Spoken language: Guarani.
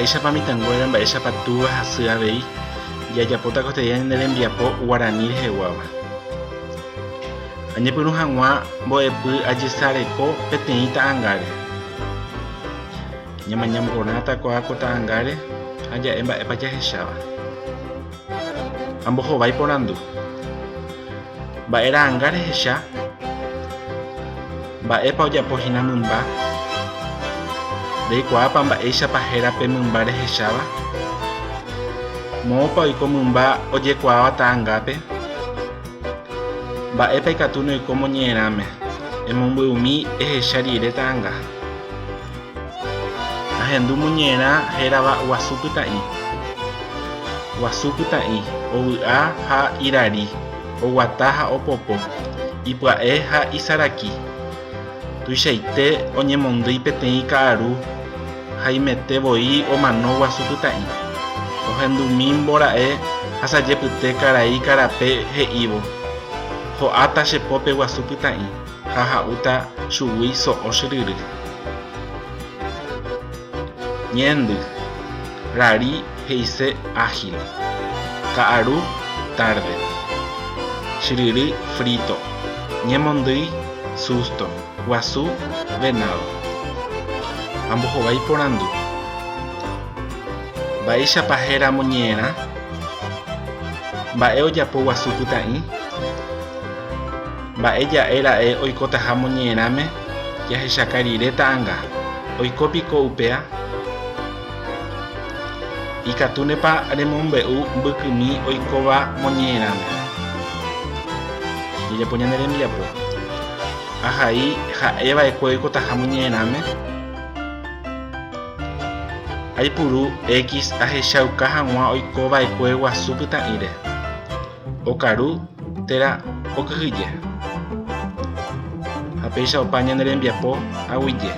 Mba'éichapa mitãnguéra, mba'éichapa túva ha sy avei jajapóta ko este día ñane rembiapo guarani reheguáva. Añepyrũ hag̃ua mbo'epy ajesareko peteĩ ta'angáre. Ñamaña porãta kóa ko ta'angáre ha ja'e mba'épa jahecháva. Ambohovái porandu. Mba'e ra'anga rehecha? Mba'épa ojapo hína mymba? Reikuaápa mba'éichapa héra pe mymba rehecháva? Moõpa oiko mymba ojekuaáva ta'angápe? Mba'épa ikatúne oiko moñe'ẽrãme? Emombe'umi ehecha rire ta'anga. Ahendu moñe'ẽrã hérava Guasu Pytã'i. Guasu Pytã'i, ovy'a ha irari, oguata ha opopo, ipya'e ha isaraki. Tuichaite oñemondýi peteĩ ka'aru haimete voi omano Guasu Pytã'i. Ohendumímbo ra'e asajepyte karai karape he'ívo, Ho'áta che pópe Guasu Pytã'i. Ha ha'úta chugui so'o chyryry. Ñe'ẽndy, Rari he'ise ágil. Ka'aru, tarde. Chyryry, frito. Ñemondýi, susto. Guasu, venado. Ambohovái porandu. Mba'éichapa héra moñe'ẽrã? Mba'e ojapo guasu pytã'i? Mba'e ja'e ra'e oikotaha moñe'ẽrãme jahechaka rire ta'anga, oiko piko upéa? Ikatúnepa remombe'u mbykymi oikóva moñe'ẽrãme? Jajapo ñane rembiapo. Ahai ha'e va'ekue oikotaha moñe'ẽrãme. Aipuru X ahechauka hag̃ua oiko va'ekue guasu pytã'íre. Okaru térã okyhyje. Ha péicha opa ñane rembiapo aguyje.